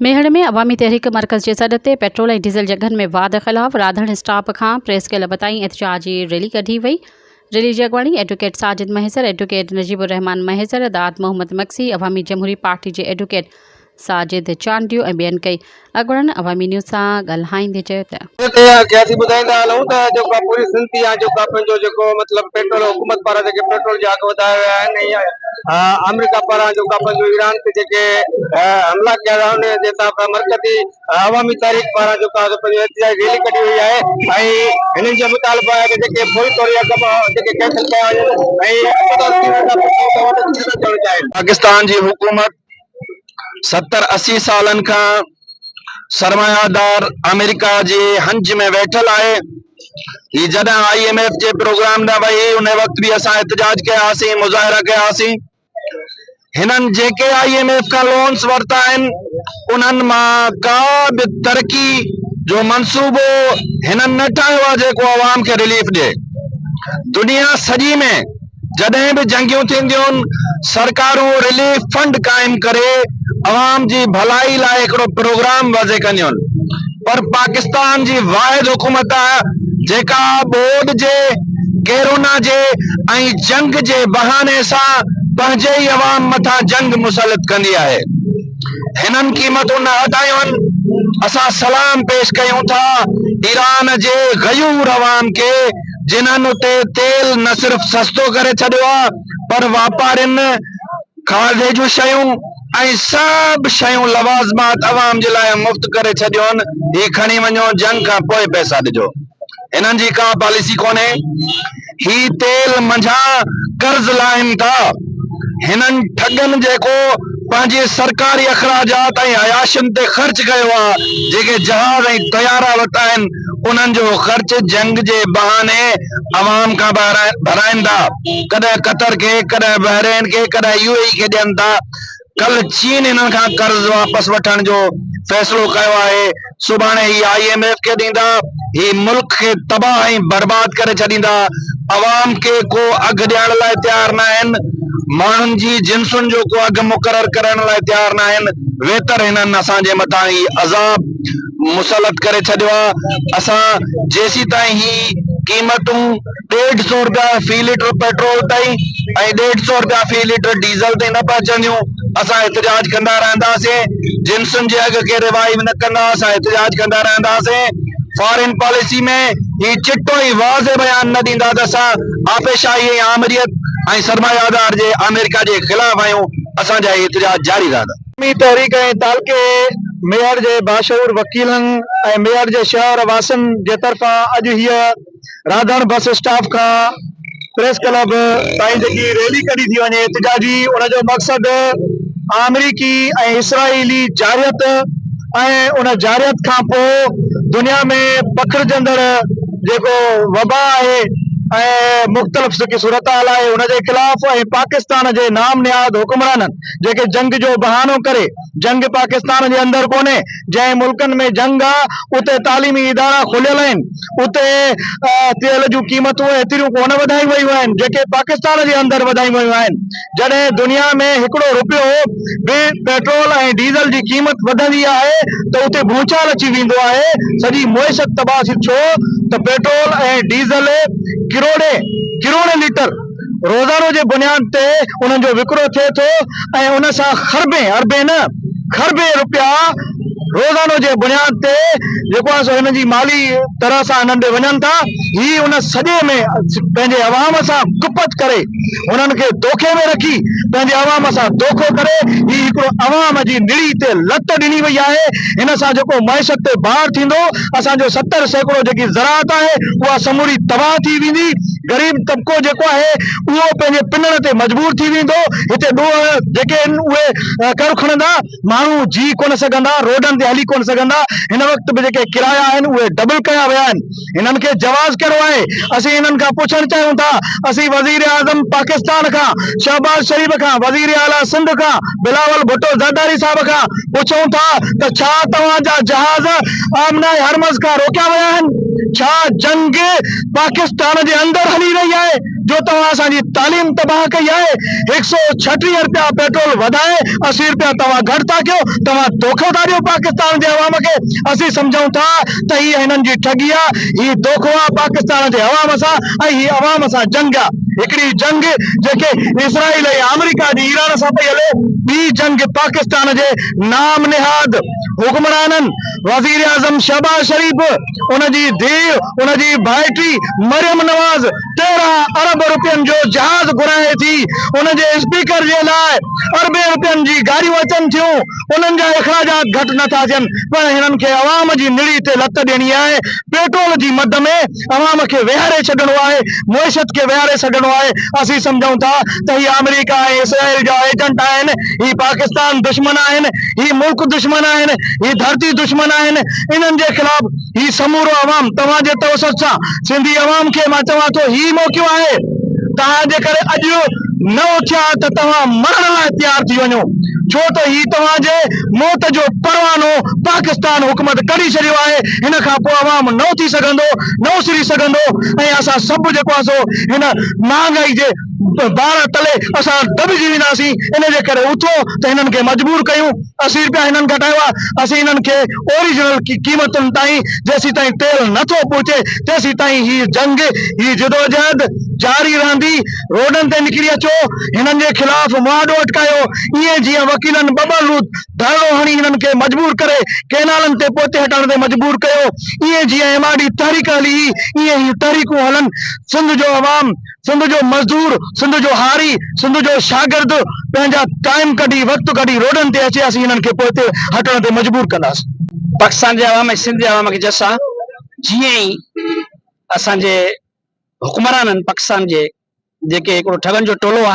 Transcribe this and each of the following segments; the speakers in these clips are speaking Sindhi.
ميهڙ ۾ عوامي تحريڪ مرڪز جي سڏ تي پيٽرول ۽ ڊيزل جي اگهن ۾ واڌ خلاف راڌڻ اسٽاپ کان پريس ڪلب تائين احتجاجي ريلي ڪڍي وئي. ريلي جي اڳواڻي ايڊوڪيٽ ساجد مهيسر، ايڊوڪيٽ نجيب الرحمان مهيسر، داد محمد مگسي، عوامي جمهوري پارٽي جي ايڊوڪيٽ ساجد چانڊيو ۽ ٻين ڪئي. اڳواڻن عوامي نيوز سان ڳالهائيندي چيو ته. ان تي کي اسين ٻڌائيندا هلون ته جيڪو آ پوري سنڌ يا جيڪو آ پنهنجو جيڪو مطلب پيٽرول حڪومت پاران جيڪي پيٽرول جا اگهه وڌايا ويا آهن ۽ آمريڪا پاران جيڪو آ پنهنجو ايران تي جيڪي حملا ڪيا ويا ان جي حساب سان مرڪزي عوامي تحريڪ پاران جيڪو آ پنهنجو احتجاجي ريلي ڪڍي وئي آهي ۽ هنن جو مطالبو آهي ته جيڪي فوري طور اگهه جيڪي ڪينسل ڪيا وڃن ۽ چوڻ چاهين. پاڪستان جي حڪومت ستر 80 سالن کان سرمايادار آمريڪا جي هنج ۾ ويٺل آهي. هي جڏهن I M F جي پروگرام ڏانهن وئي ان وقت به اسان احتجاج ڪياسين، مظاهرا ڪياسين. هنن جيڪي I M F کان لونس ورتا آهن انهن مان ڪا به ترقي جو منصوبو هنن نه ٺاهيو آهي جيڪو عوام کي رليف ڏئي. دنيا سڄي ۾ جڏهن به جنگيون ٿينديون سرڪارون رليف فنڊ قائم ڪري عوام جي ڀلائي لاء هڪڙو پروگرام وضع ڪنديون پر پاڪستان جي واحد حڪومت آهي جيڪا ٻوڏ جي ڪيرونا جي ۽ جنگ جي بهاني سان پنهنجي ئي عوام مٿان جنگ مسلط ڪندي آهي. هنن قيمتون نه وڌايون، اسان سلام پيش ڪيون ٿا ايران جي غيور عوام کي جنھن اتي تيل نه صرف سستو ڪري ڇڏيو آ پر واپارين کاڌي جون شيون ۽ سڀ شيون لوازمات عوام جي لاء مفت ڪري ڇڏيون هي کڻي وڃو جنگ کان پوء پئسا ڏجو هنن جي ڪا پاليسي ڪونهي هي تيل منجهان قرض لاهين ٿا هنن ٺڳن جيڪو پنهنجي سرڪاري اخراجات ۽ عياشين تي خرچ ڪيو آ جيڪي جهاز ۽ طيارا ورتا آهن انهن جو خرچ جنگ جي بهاني عوام کان ڀرائين ٿا، ڪڏهن قطر کي، ڪڏهن بحرين کي، ڪڏهن يو اي اي کي ڏين ٿا، ڪلهه چين هنن کان قرض واپس وٺڻ جو فيصلو ڪيو آهي، سڀاڻي هي I M F کي ڏيندا، هي ملڪ کي تباهه ۽ برباد ڪري ڇڏيندا، عوام کي ڪو اگهه ڏيڻ لاء تيار ناهن، ماڻهن جي جنسن جو ڪو اگهه مقرر ڪرڻ لاء تيار ناهن، ويتر هنن اسان جي مٿان هي عذاب مسلط ڪري ڇڏيو آ اسان جيسيتائين هي قيمتون 150 روپيا في ليٽر پيٽرول تائين ۽ 150 روپيا في ليٽر ڊيزل تائين نه پهچنديون اسان احتجاج ڪندا رهنداسين جنسن جي اگهه کي ريوائيو نه ڪندا اسان احتجاج ڪندا رهنداسين فارين پاليسي ۾ هي چٽو ۽ واضح بيان نه ڏيندا ته اسان آپيشاهي ۽ آمريت ۽ سرمايادار جي آمريڪا جي خلاف آهيون اسان جا هي احتجاج جاري رهندا. عوامي تحريڪ ۽ تعلقي ميهڙ جي باشعور وڪيلن ۽ ميهڙ جي شهر واسين جي طرفان اڄ هيء راڌڻ بس اسٽاپ کان پريس ڪلب تائين جيڪي ريلي ڪڍي ٿي وڃي احتجاجي ان جو مقصد آمريڪي ۽ اسرائيلي جارحيت ۽ ان جارحيت کان پوء دنيا ۾ پکڙجندڙ جيڪو وبا آهي ۽ مختلف جيڪي صورتحال آهي ان جي خلاف ۽ پاڪستان جي نام نهاد حڪمرانن جيڪي جنگ جو بهانو ڪري، جنگ پاڪستان جي اندر ڪونهي، جنهن ملڪن ۾ جنگ آ اتي تعليمي ادارا کليل آهن، اتي تيل جون قيمتون ايتريون ڪونه وڌايون ويون آهن جيڪي پاڪستان جي اندر وڌايون ويون آهن، جڏهن دنيا ۾ هڪڙو روپيو به پيٽرول ۽ ڊيزل جي قيمت وڌندي آهي ته اتي ڀونچال اچي ويندو آهي، سڄي معيشت تباهه ٿي ڇو ته پيٽرول ۽ ڊيزل ڪروڙين ڪروڙين ليٽر روزانو جي بنياد تي انهن جو وڪرو ٿئي ٿو ۽ ان سان خربين، اربين نه خربين روپيا روزانو جي بنياد تي جيڪو آهي سو هنن جي مالي طرح سان هنن ڏي وڃن ٿا. هي ان سڄي ۾ پنهنجي عوام سان گپت ڪري هنن کي دوکي ۾ رکي پنهنجي عوام سان دوکو ڪري هي هڪڙو عوام جي نڙي تي لت ڏني وئي آهي. هن سان جيڪو معيشت تي بار ٿيندو اسان جو 70% جيڪي زراعت آهي اها سموري تباهه ٿي ويندي. غريب طبقو جيڪو آهي اهو پنهنجي پنڻ تي مجبور ٿي ويندو، هتي ڏوهه جيڪي آهن اهي ڪر کڻندا، ماڻهو جي ڪونه سگهندا، روڊن تي هلي ڪونه سگهندا، هن وقت به جيڪي ڪرايا آهن اهي ڊبل ڪيا ويا آهن، هنن کي جواز ڪهڙو آهي، اسين هنن کان پڇڻ چاهيون ٿا، اسين وزيراعظم پاڪستان کان شهباز شريف کان، وزيراعليٰ سنڌ کان بلاول ڀٽو زرداري صاحب کان پڇون ٿا ته ڇا توهان جا جهاز آمنه هرمز کان روڪيا ويا آهن؟ ڇا جنگ پاڪستان جي اندر هلي رهي آهي؟ جو توهان اسان جي تعليم تباهه ڪئي آهي، هڪ سئو ڇٽيهه رپيا پيٽرول وڌائي 80 رپيا توهان گهٽ ٿا ڪيو، توهان دوکو ٿا ڏيو پاڪستان جي عوام کي، اسين سمجهون ٿا ته هي هنن جي ٺڳي آهي، هي دوکو آهي پاڪستان جي عوام سان ۽ هي عوام سان جنگ آهي، هڪڙي جنگ جيڪي اسرائيل ۽ آمريڪا جي ايران سان پئي هلي، ٻي جنگ پاڪستان جي نام نهاد حڪمرانن وزيراعظم شهباز شريف، ان جي ڌيء، ان جي ڀائٽي مريم نواز 13 ارب رپين جو جهاز گهرائي ٿي، ان جي اسپيڪر جي لاء اربين رپين جي گاڏيون اچن ٿيون، انهن جا اخراجات گهٽ نه ٿا ٿين پر هنن کي عوام جي نڙي تي لت ڏيڻي آهي، پيٽرول جي مد ۾ عوام کي ويهاري ڇڏڻو آهي، معيشت کي ويهاري ڇڏڻو آهي، اسين سمجهون ٿا ته هي آمريڪا ۽ اسرائيل جا ايجنٽ آهن، هي پاڪستان دشمن آهن، هي ملڪ دشمن آهن، هي ڌرتي دشمن آهن، انهن جي خلاف هي سمورو عوام توهان جي توسط سان سنڌي عوام کي مان چوان ٿو هي موقعو آهي توهان جيڪڏهن اڄ نه اٿيا ته توهان مرڻ لاء تيار ٿي وڃو ڇو ته هي توهان جي موت جو پروانو پاڪستان حڪومت ڪڍي ڇڏيو آهي هن کان پوء عوام نه اٿي سگهندو نه اسري سگهندو ۽ اسان سڀ جيڪو آهي سو هن مهانگائي جي بار تلي اسان دٻجي وينداسين ان جي ڪري اٿو ته هنن کي مجبور ڪيون 80 رپيا هنن گهٽايو آهي اسين هنن کي اوريجنل قيمتن تائين جيسيتائين تيل نٿو پهچي تيسيتائين هي جنگ هي جدوجهد جاري رهندي روڊن تي نڪري اچو هنن جي خلاف مهاڏو اٽڪايو ائين جيئن وڪيلن ٻٻرلو ڌرڻو هڻي هنن کي مجبور ڪري ڪئنالن تي پوئتي هٽڻ تي مجبور ڪيو ائين جيئن ايم آر ڊي تحريڪ هلي هئي ائين هي تحريڪون هلن سنڌ جو عوام سنڌ جو مزدور، سنڌ جو هاري، سنڌ جو شاگرد پنهنجا ٽائيم ڪڍي وقت ڪڍي روڊن تي اچي اسين هنن کي پوئتي هٽڻ تي مجبور ڪنداسين. پاڪستان جي عوام ۽ سنڌ جي عوام کي جس آ جيئن ئي اسان جي حڪمرانن پاڪستان جي جيڪي هڪڙو ٺڳن جو ٽولو آ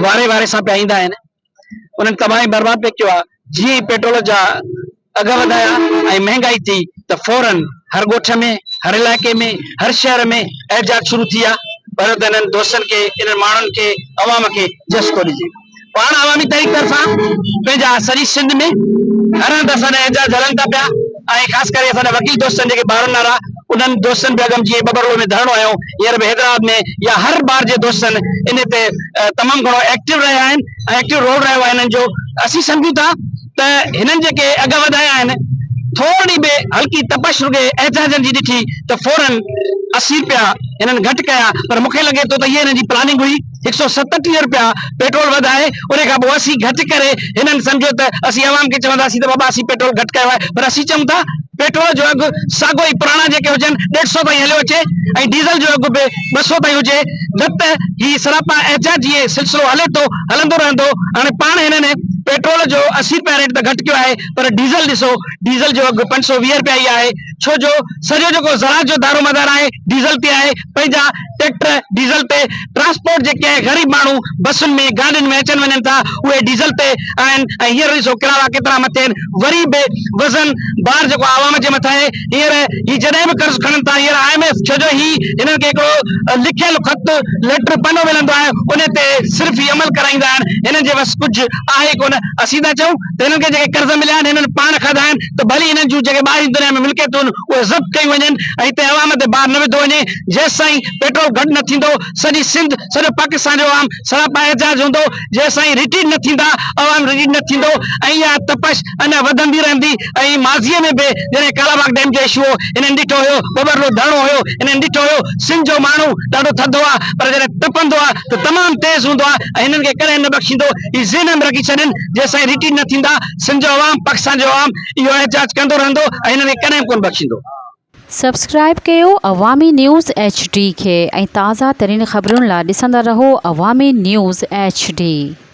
واري واري سان پيا ايندا آهن انهن تباهه ۽ برباد پئي ڪيو آ جيئن ئي پيٽرول جا اگهه وڌايا ۽ مهنگائي ٿي ته فورن هر ڳوٺ ۾ هر علائقي ۾ هر شهر ۾ احتجاج شروع ٿي ويا پر ته انهن دوستن کي انهن ماڻهن کي عوام کي جس ٿو ڏجي پاڻ عوامي تحريڪ طرفان پنهنجا سڄي سنڌ ۾ هر هنڌ اسان جا احتجاج هلن ٿا پيا ۽ خاص ڪري اسان جا وڪيل دوستن جيڪي ٻارن وارا انهن دوستن به اڳم جيئن ٻٻرلو ۾ ڌرڻو هنيو هينئر به حيدرآباد ۾ يا هر بار جي دوستن ان تي تمام گهڻو ايڪٽو رهيا آهن ۽ ايڪٽو رول رهيو آهي هنن جو اسين سمجهون ٿا ته هنن جيڪي اگهه وڌايا آهن ٿورڙي به هلڪي تپش رڳي احتجاجن جي ڏٺي ته فورن 80 رپيا هنن گهٽ ڪيا پر مونکي لڳي ٿو ته هي هنن جي پلاننگ هئي هڪ سئو 37 رپيا پيٽرول وڌائي ان کان پوء اسين گهٽ ڪري هنن سمجهيو ته اسين عوام کي چونداسين ته بابا اسين پيٽرول گهٽ ڪيو آهي پر اسين چئون ٿا پيٽرول جو اگهه ساڳو ئي پراڻا جيڪي هجن ڏيڍ سئو تائين هليو اچي ۽ ڊيزل جو اگهه به 200 تائين هجي نه ته هي سراپا احتجاج جيئن سلسلو هلي ٿو هلندو رهندو هاڻي پاڻ هنن پيٽرول جو 80 رپيا ريٽ ته گهٽ ڪيو آهي پر ڊيزل ڏسو ڊيزل جو اگهه 520 رپيا ئي آهي ڇو جو سڄو جيڪو زراعت جو دارو مدار آهي ڊيزل تي آهي پنهنجا ٽريڪٽر ڊيزل تي ٽرانسپورٽ جيڪي غريب ماڻهو بسن ۾ گاڏين ۾ اچن وڃن ٿا اهي ڊيزل تي آهن ۽ هينئر ڏسو ڪراوا ڪيترا مٿي آهن وري به وزن بار جيڪو عوام جي مٿان آهي هينئر هي جڏهن به قرض کڻن ٿا هينئر I M F ڇو جو هي هنن کي هڪڙو لکيل خط ليٽر پنو ملندو آهي ان تي صرف هي عمل ڪرائيندا آهن هنن جي وس ڪجهه آهي ڪونه اسين ٿا چئون ته هنن کي جيڪي قرض مليا آهن هنن پاڻ کاڌا آهن ته ڀلي هنن جون جيڪي ٻاهرين دنيا ۾ ملڪيتون آهن اهي ضبط ڪيون وڃن ۽ هتي عوام تي بار نه وڌو وڃي جيستائين پيٽرول گهٽ نه ٿيندو سڄي سنڌ سڄو پاڪستان جو عوام سراپا احتجاج هوندو جيستائين رٽيڊ نه ٿيندا عوام رٽيڊ نه ٿيندو ۽ اها تپش اڃا وڌندي رهندي ۽ ماضي ۾ به جڏهن ڪالاباغ ڊيم جو اشو هو هنن ڏٺو هيو ٻٻرلو ڌرڻو هيو هنن ڏٺو هيو سنڌ جو ماڻهو ڏاڍو ٿڌو آهي پر جڏهن تپندو آهي ته تمام تيز هوندو آهي ۽ هنن کي ڪڏهن نه بخشيندو هي ذهن ۾ رکي ڇڏين جيستائين رٽيڊ نه ٿيندا سنڌ جو عوام پاڪستان جو عوام اهو احتجاج ڪندو رهندو ۽ هنن کي ڪڏهن به ڪونه بخشيندو. سبسڪرائيب ڪيو عوامي نيوز ايڇ ڊي کي ۽ تازه ترين خبرن لا ڏسندا رهو عوامي نيوز ايڇ ڊي.